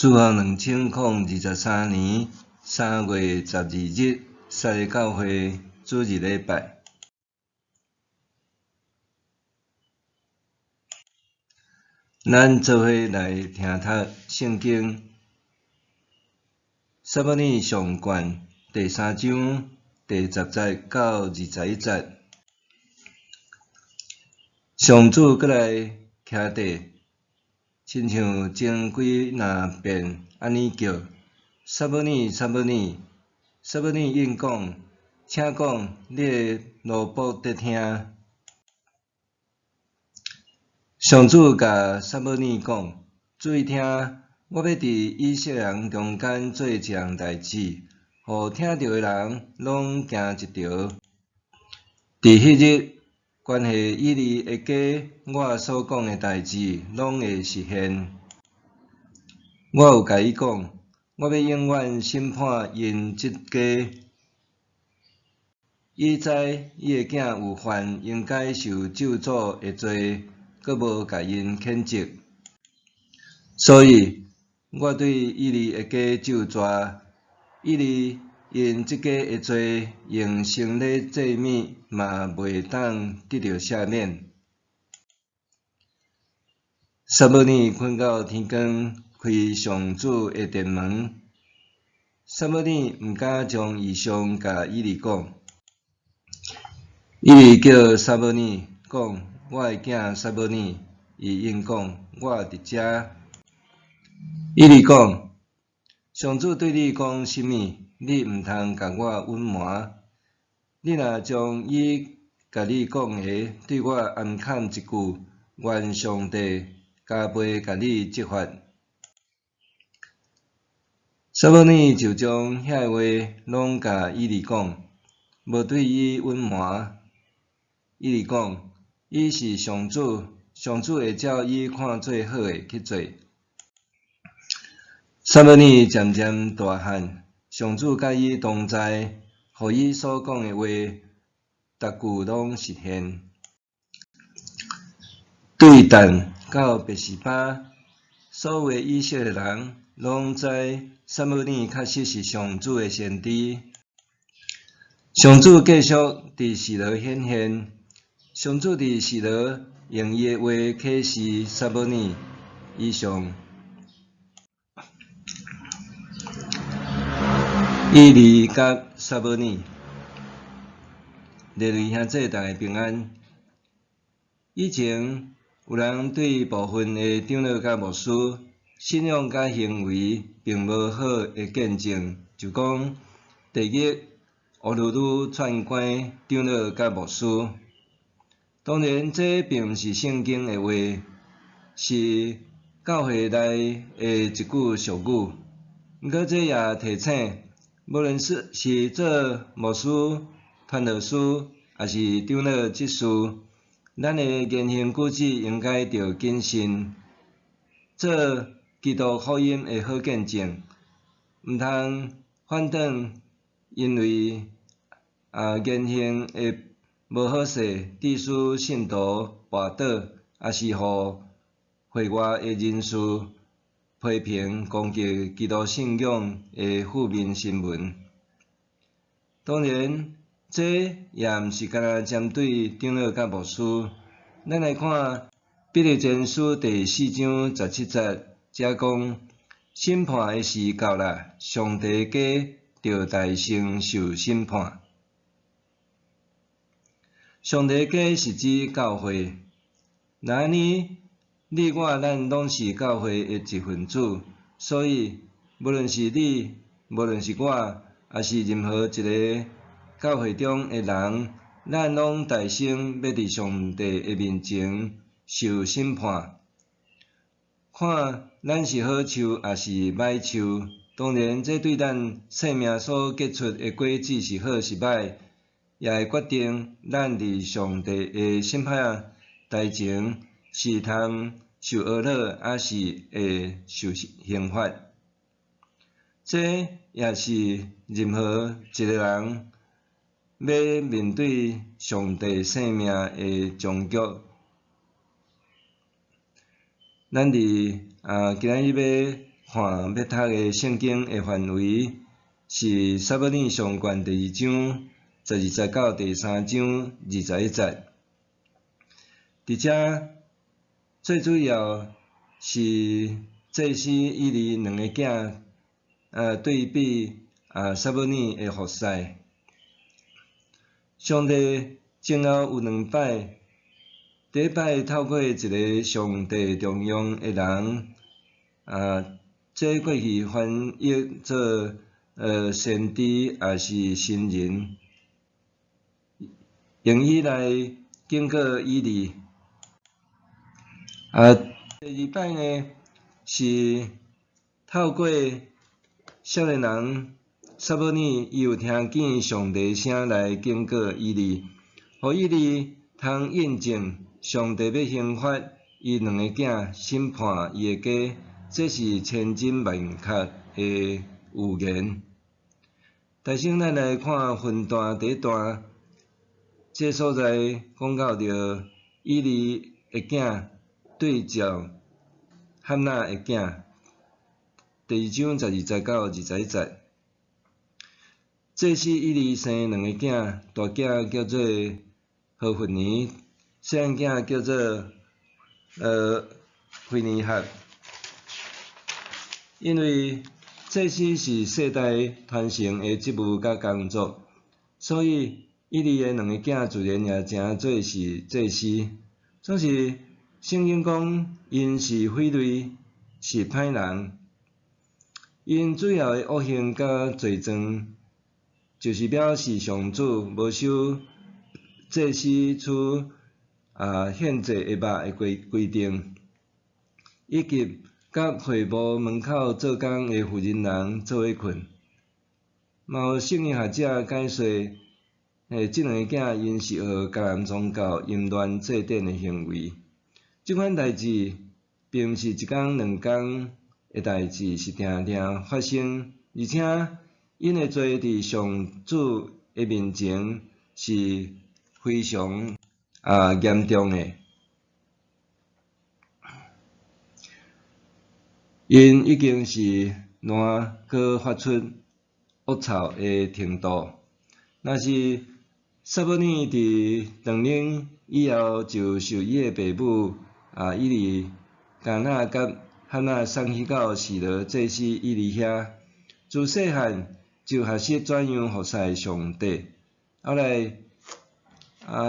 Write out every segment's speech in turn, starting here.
主後2023年3月12日，撒勒教會主日禮拜。咱做伙來聽讀聖經，撒母耳上卷第三章第十節到21節。上主閣來徛地，親像前幾若遍按呢叫：撒母耳，撒母耳，撒母耳應講：請講，你的奴僕佇聽。上主共撒母耳講：注意聽，我欲佇以色列人中間做一項代誌，予聽著的人攏驚一趒。佇彼日，關係以利的家，我所講的代誌攏會實現。我有共伊講，我欲永遠審判𪜶這家。伊知伊的囝有犯應該受咒詛的罪，閣無共𪜶譴責。所以，我對以利的家咒詛，以利因這家的罪，用牲禮祭物嘛袂當得著赦免。撒母耳睏到天光，開上主的殿門。撒母耳毋敢將異象共以利講。以利叫撒母耳講：我的囝撒母耳，伊應講：我佇遮。以利講：上主對你講啥物，你毋通共我隱瞞。你若將伊共你講的對我暗崁一句，願上帝加倍共你責罰。撒母耳就將遐話攏共以利講，無對伊隱瞞。以利講：伊是上主，上主會照伊看做好的去做。撒母耳漸漸大漢，上主佮伊同在，予伊所講的話，逐句攏實現。對但到別是巴，所有的以色列人攏知撒母耳確實是上主的先知。上主繼續佇示羅顯現，上主佇示羅用伊的話啟示撒母耳。以上。以利佮撒母耳，列位兄弟逐家平安。以前有人對部分的長老佮牧師信仰佮行為並無好的見證，就講第一，烏魯魯舛關長老佮牧師。當然，這並毋是聖經的話，是教會內的一句俗語。毋過這也提醒，無論是做牧師、傳道師，抑是長老執事，咱的言行舉止應該著謹慎，做基督福音的好見證，毋通反轉因為言行的無好勢，致使信徒跋倒，抑是予會外的人士批評攻擊基督信仰的負面新聞。當然，這也毋是干焦針對長老佮牧師。咱來看彼得前書第四章十七節，遮講審判的時到啦，上帝家著代先受審判。上帝家是指教會，若按呢，你我咱攏是教會的一份子，所以無論是你，無論是我，抑是任何一个教會中的人，咱攏代先欲佇上帝的面前受審判，看咱是好樹抑是歹樹。當然，這對咱生命所結出的果子是好是歹，也會決定咱佇上帝的審判台前是通受呵咾，抑是會受刑罰。這也是任何一个人欲面對上帝生命的終局。咱佇今仔日欲看欲讀的聖經的範圍是撒母耳上卷第二章十二節到第三章21節。佇遮最主要是祭司以利兩个囝對比撒母耳的服侍。上帝前後有兩擺，第一擺透過一个上帝重用的人，這過去翻譯做先知抑是神人，用伊來警告以利。第二擺呢，是透過少年人撒母耳，伊有聽見上帝聲來警告以利，予以利通印證上帝欲刑罰伊兩个囝，審判伊的家，這是千真萬確的預言。首先，咱來看分段第一段，這所在講到著以利的囝對照哈拿的囝，第二章十二節到21節。祭司以利生兩個囝，大囝叫做何弗尼，細漢囝叫做非尼哈。因為祭司是世代傳承的職務佮工作，所以以利的兩个囝自然也成做是祭司。總是聖經講，𪜶是匪類，是歹人。𪜶主要的惡行佮罪狀，就是表示上主無守祭司取獻祭的肉的規定，以及佮會幕門口做工的婦人人做伙睏。嘛有聖經學者解說，這兩个囝𪜶是學迦南宗教淫亂祭典的行為。這款代誌並毋是一工兩工的代誌，是定定發生，而且𪜶的罪佇上主的面前是非常嚴重的。𪜶已經是爛閣發出惡臭的程度。若是撒母耳佇斷奶以後，就受伊的爸母以利加拿佮哈拿送去到示羅祭司以利遐，自細漢就學習怎樣服侍上帝。後來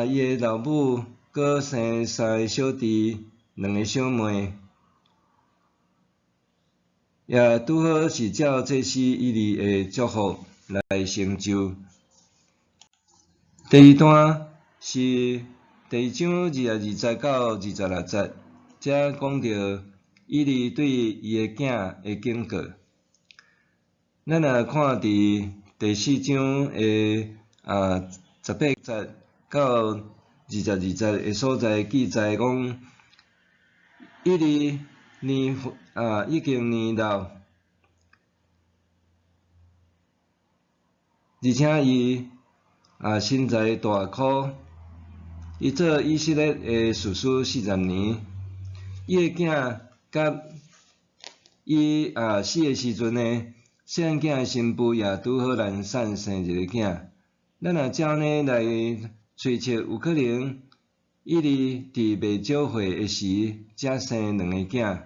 伊的老母閣生三个小弟，兩个小妹，也拄好是照祭司以利的祝福來成就。第二段是第二章22節到26節，這講著以利對伊的囝的警告。咱若看佇第四章的18節到22節的所在記載講，以利年已經年老，而且伊身材大箍，伊做以色列的士師40年，伊的囝佮伊死的時陣呢，細漢囝的新婦也拄好難產生一個囝。咱若照按呢來推測，有可能以利佇未少歲的時，才生兩個囝。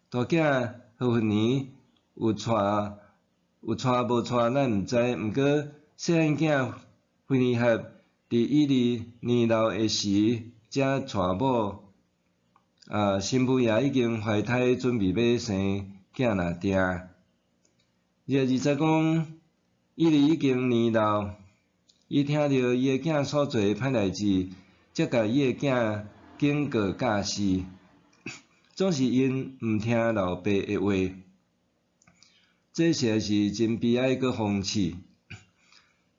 大囝何弗尼有娶有娶無娶，咱毋知。毋過細漢囝非尼哈佇以利年老的時，才娶某，新婦也已經懷胎，準備欲生囝若定。22節講，以利已經年老，伊聽著伊的囝所做的歹代誌，才共伊的囝警告教示，總是𪜶毋聽老爸的話，這實在是真悲哀閣諷刺。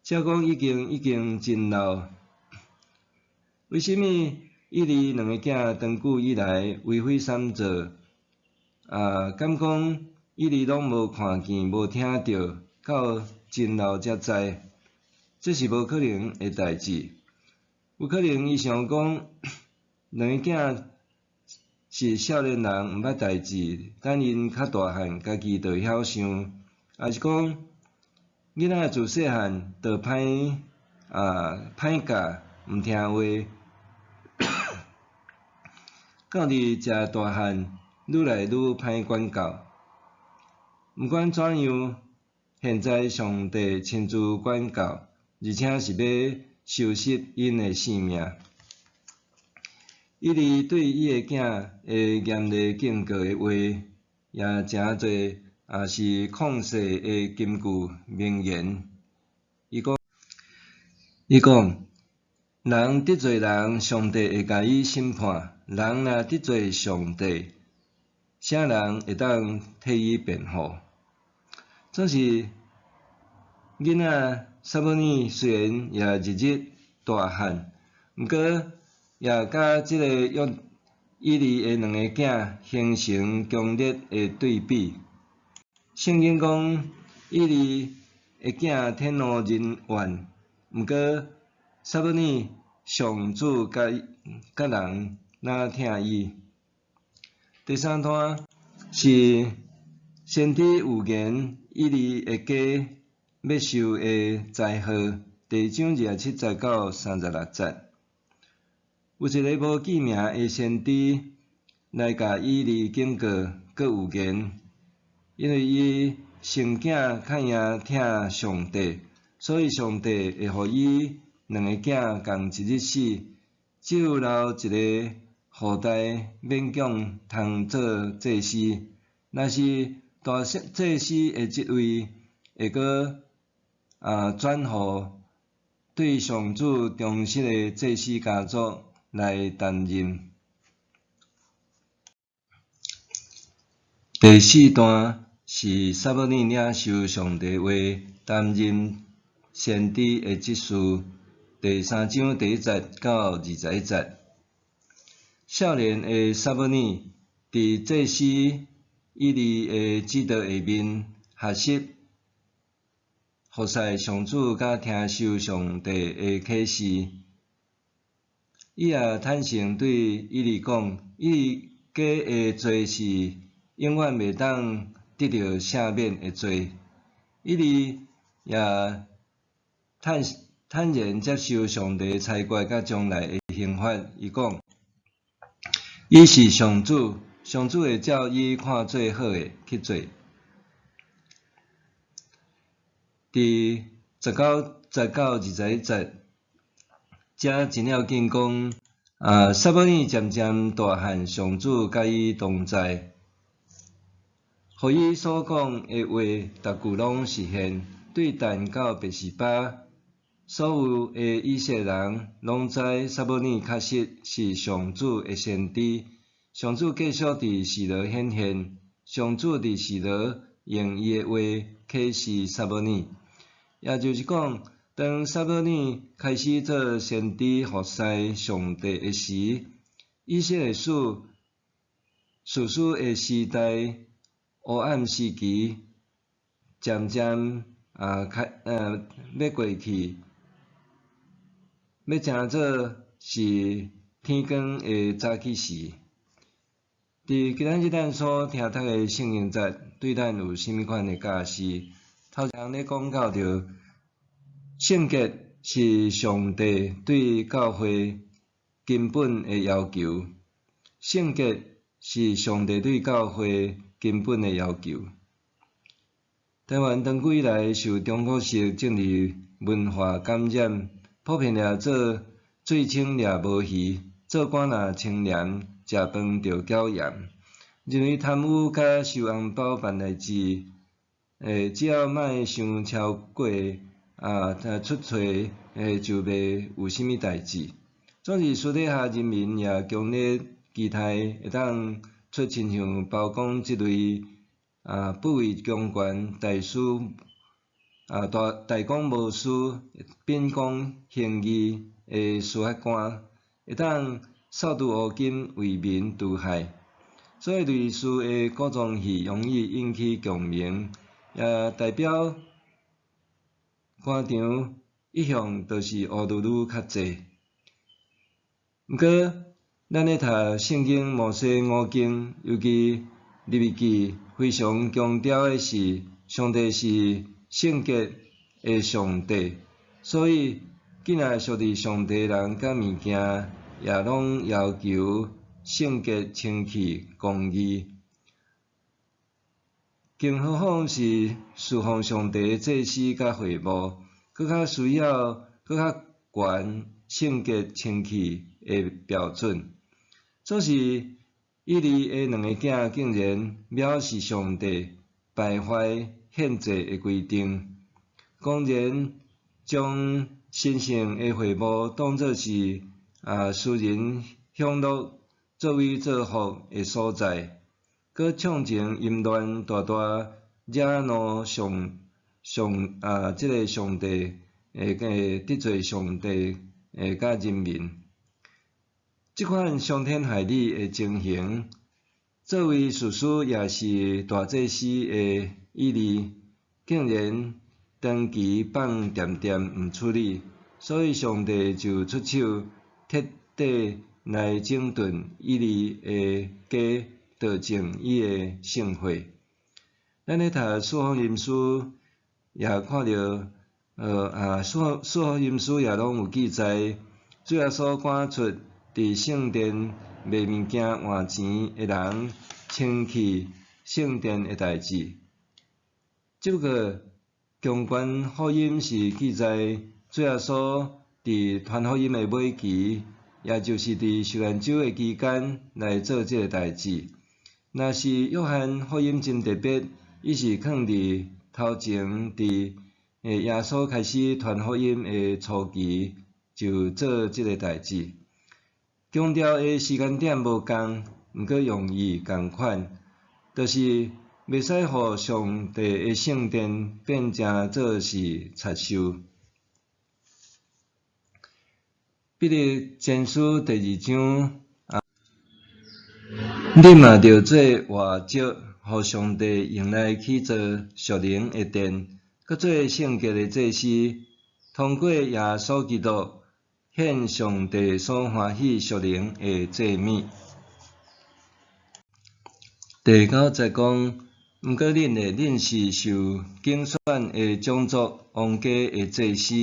才講已經真老，為啥物以利兩個囝長久以來為非三做？敢講以利攏無看見、無聽著，到真老才知，這是無可能的代誌。有可能伊想講，兩个囝是少年人毋捌代誌，等𪜶較大漢，家己就會曉想；抑是講囡仔自細漢就歹教，毋聽話，到佇誠大漢，愈來愈歹管教。毋管怎樣，現在上帝親自管教，而且是欲收拾𪜶的性命。以利對伊的囝的嚴厲警告的話，也誠濟也是曠世的金句名言。伊講，人得罪人，上帝會共伊審判；人若得罪上帝，啥人會當替伊辯護？總是囡仔撒母耳雖然也日日大漢，毋過也佮這個約以利的兩個囝形成強烈的對比。聖經講，以利的囝天怒人怨，毋過撒母耳上主佮人若疼伊。第三段是先知預言以利的家欲受的災禍，第二章27節到36節。有一个無記名的先知來共以利警告，閣預言，因為伊生囝較贏疼上帝，所以上帝會予伊兩个囝仝一日死，只有留一个後代勉強通做祭司。若是大祭司的職位會閣轉予對上主忠實的祭司家族來擔任。第四段是撒母耳領受上帝話，擔任先知的職事。第三章第一節到21節。少年的撒母耳佇祭司以利的指導下面學習服侍上主，佮聽受上帝的啟示。伊也坦誠對以利講，伊家的罪是永遠袂當得著赦免的罪。以利也坦然接受上帝裁決佮將來的刑罰。伊講，伊是上主，上主會照伊看做好的去做。佇19節到21節，遮真要緊講，撒母耳漸漸大漢，上主佮伊同在，予伊所講的話，逐句攏實現。對但到別是巴，所有的以色列人攏知撒母耳確實是上主的先知。上主繼續佇示羅顯現，上主佇示羅用伊的話啟示撒母耳，也就是講，當撒母耳開始做先知服侍上帝的時，以色列史士師的時代黑暗時期漸漸開欲過去，欲成做是天光的早起時。佇今仔日咱所聽讀的聖經節，對咱有啥物款的教示？頭前咧講到著，聖潔是上帝對教會根本的要求。聖潔是上帝對教會根本的要求。台灣長久以來受中國式政治文化感染，普遍掠做水清掠無魚，做官若清廉，食飯就繳鹽。認為貪污佮收紅包辦代誌，只要莫傷超過出錯就袂有啥物代誌。總是私底下人民也強烈期待會當出親像包公這類不畏強權、大師大公無私、秉公行義的司法官，會當掃除烏金，為民除害。所以類似的古裝戲容易引起共鳴，也代表官場一向都是烏擼擼較濟。毋過，咱咧讀聖經摩西五經，尤其利未記，非常強調的是，上帝是聖潔的上帝，所以囝仔屬佇上帝人佮物件，也攏要求聖潔、清氣、公義。更何況是事奉上帝的祭司佮會幕，閣較需要閣較懸聖潔、清氣的標準。總是以利的兩个囝竟然藐視上帝敗壞獻祭的規定，公然將神聖的會幕當做是私人享樂、作威作福的所在，閣暢情淫亂，大大惹怒上上啊這个上帝，會得罪上帝佮人民。這款傷天害理的情形，作為士師也是大祭司的以利，竟然長期放恬恬毋處理，所以上帝就出手徹底來整頓以利的家，導正伊的聖會。咱咧讀四福音書，也看著，四福音書也攏有記載，主耶穌趕出佇聖殿賣物件換錢的人，清去聖殿的代誌。只不過，強權福音是記載主耶穌佇傳福音的尾期，也就是佇受難週的期間來做這个代誌。若是約翰福音真特別，伊是囥佇頭前，佇耶穌開始傳福音的初期就做這个代誌。強調的時間點無仝，毋過用意仝款，就是袂使予上帝的聖殿變成做是賊收。彼得前書第二章，恁嘛著做活石，予上帝用來起造屬靈的殿，閣做聖潔的祭司，通過耶穌基督，獻上帝所歡喜屬靈的祭物。第九節講，毋過恁呢，恁是受揀選的種族，王家的祭司，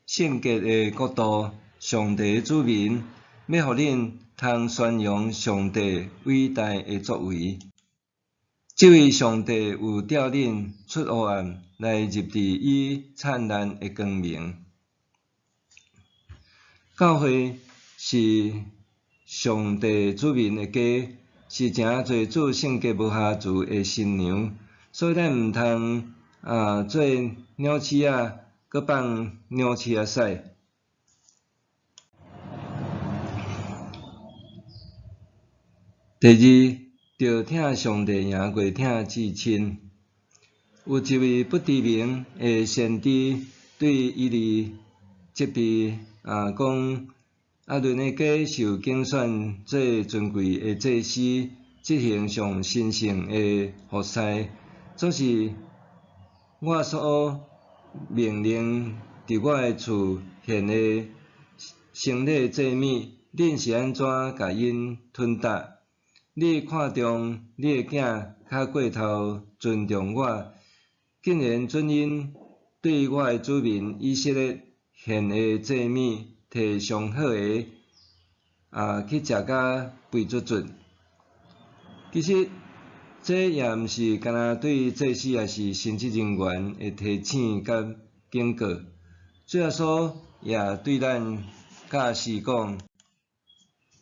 聖潔的國度，上帝的子民，欲予恁通宣揚上帝偉大的作為。這位上帝有召恁出黑暗，來入佇伊燦爛的光明。教會是上帝子民的家，是誠濟主聖潔無瑕疵的新娘，所以咱毋通做鳥鼠仔，閣放鳥鼠仔屎。第二，著疼上帝贏過疼至親。有一位不知名的先知對以利責備講亞倫的家受揀選做尊貴的祭司，執行上神聖的服事，總是我所命令佇我的厝獻的牲禮祭物，恁是按怎共𪜶吞答？你看重你的囝較過頭尊重我，竟然准𪜶對我的子民以色列獻的祭物，提上好的去食甲肥卒卒。其實，這也毋是干焦對祭司抑是神職人員的提醒佮警告。主耶穌也對咱教示講：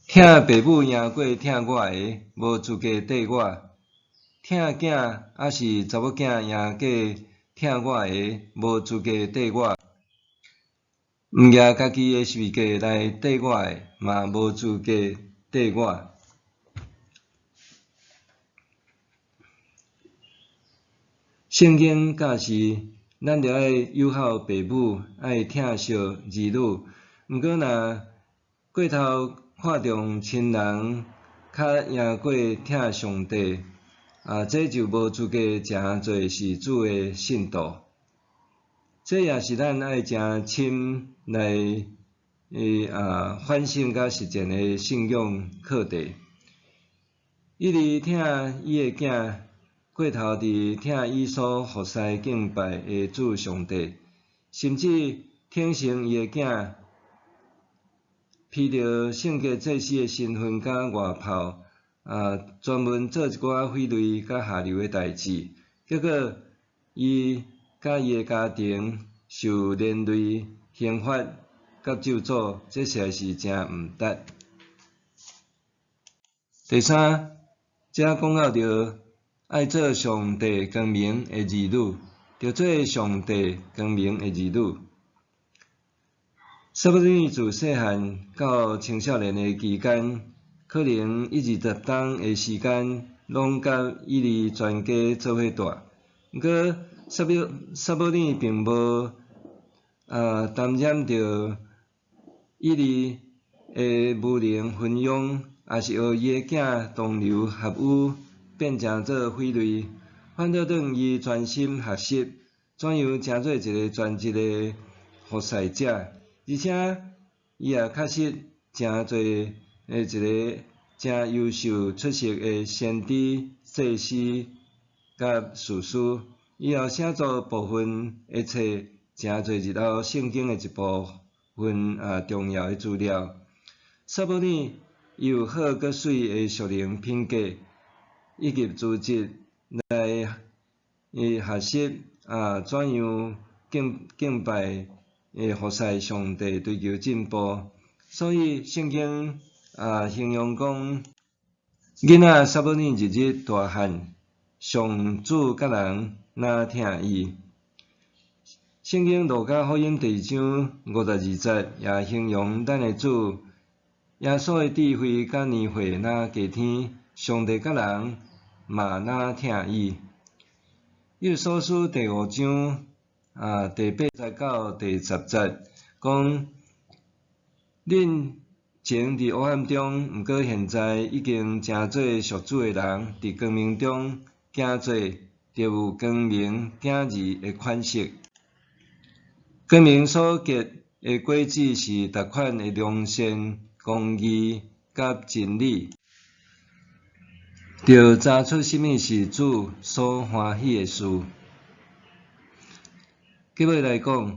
疼爸母贏過疼我的，無資格綴我；疼囝抑是查某囝贏過疼我的，無資格綴我。毋舉家己的十字架來綴我的，嘛無資格綴我。聖經教示，咱著愛友好爸母，愛疼惜兒女。毋過若過頭看重親人，較贏過疼上帝，這就無資格成做是主的信徒。這也是咱愛誠深來反省佮實踐的信仰課題。以利疼伊的囝，過頭佇疼伊所服侍敬拜的主上帝，甚至挺成伊的囝，披著聖潔祭司的身份佮外袍，專門做一寡匪類佮下流的代誌，結果伊佮伊的家庭受連累刑罰佮咒詛，這實在是誠毋值。第三，這講到著愛做上帝光明的兒女，著做上帝光明的兒女。撒母耳自細漢到青少年的期間，可能一二十冬的時間，攏佮以利全家做伙蹛。毋過撒母耳並無擔染著以利的無能昏庸，抑是學伊的囝同流合污，變成做匪類。反倒轉伊專心學習，怎樣成做一个專職的服侍者，而且伊也確實成做一个誠優秀出色的先知、祭司佮士師。伊也寫作部分的冊，成做日後聖經的一部分重要的資料。撒母耳伊有好閣媠的屬靈品格，以及資質來學習怎樣敬拜服侍上帝，追求進步。所以聖經形容講，囡仔撒母耳日日大漢，上主佮人若疼伊。聖經路加福音第二章52節也形容咱的主耶穌的智慧佮年歲若加添，上帝佮人嘛若疼伊。以弗所書第五章第八節到第十節講，恁前佇黑暗中，毋過現在已經成做屬主的人，佇光明中行做，就有光明囝兒的款式。光明所結的果子是逐款的良善、公義佮真理，著查出啥物是主所歡喜的事。結尾來講，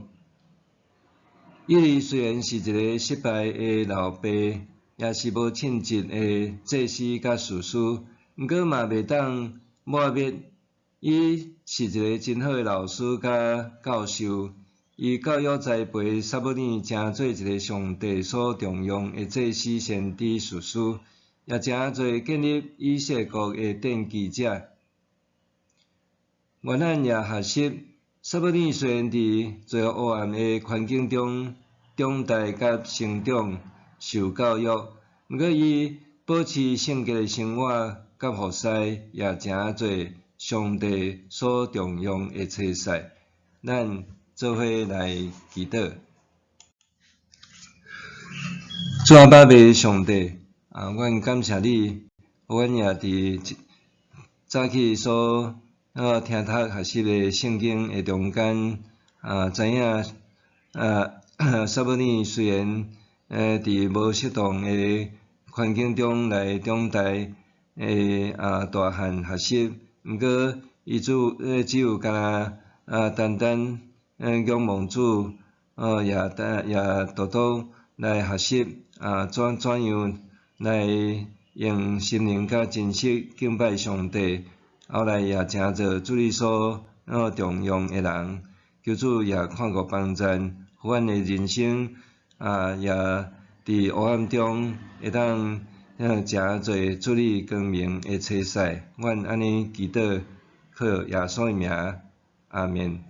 以利雖然是一个失敗的老爸，也是無稱職的祭司佮士師，毋過嘛袂當抹滅伊是一个真好的老師佮教授。伊教育栽培撒母耳成做一个上帝所重用的祭司、先知、士師，也成做建立以色列國的奠基者。願咱也學習撒母耳雖然佇罪惡黑暗的環境中長大佮成長、受教育，毋過伊保持聖潔的生活佮服侍，也成做上帝所重用的差使。咱做伙來祈禱。主阿爸父上帝，阮感謝你，予阮也佇早起所聽讀學習的聖經的中間，知影撒母耳雖然佇無適當的環境中來長大，大漢學習，毋過伊只有干焦單單仰望主，也獨獨來學習怎樣來用心靈佮真實敬拜上帝，後來也成做主你所重用的人，求主也看顧幫贊，予阮的人生也佇黑暗中會當成做主你光明的差使。阮按呢祈禱，靠耶穌的名，阿們。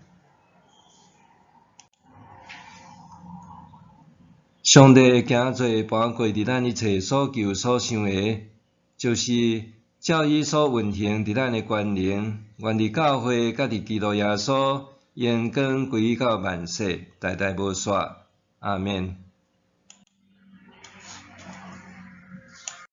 上帝會行做搬過佇咱一切所求所想的，就是照伊所運行佇咱的權能，願佇教會佮佇基督耶穌，榮光歸到萬世，代代無煞。阿們。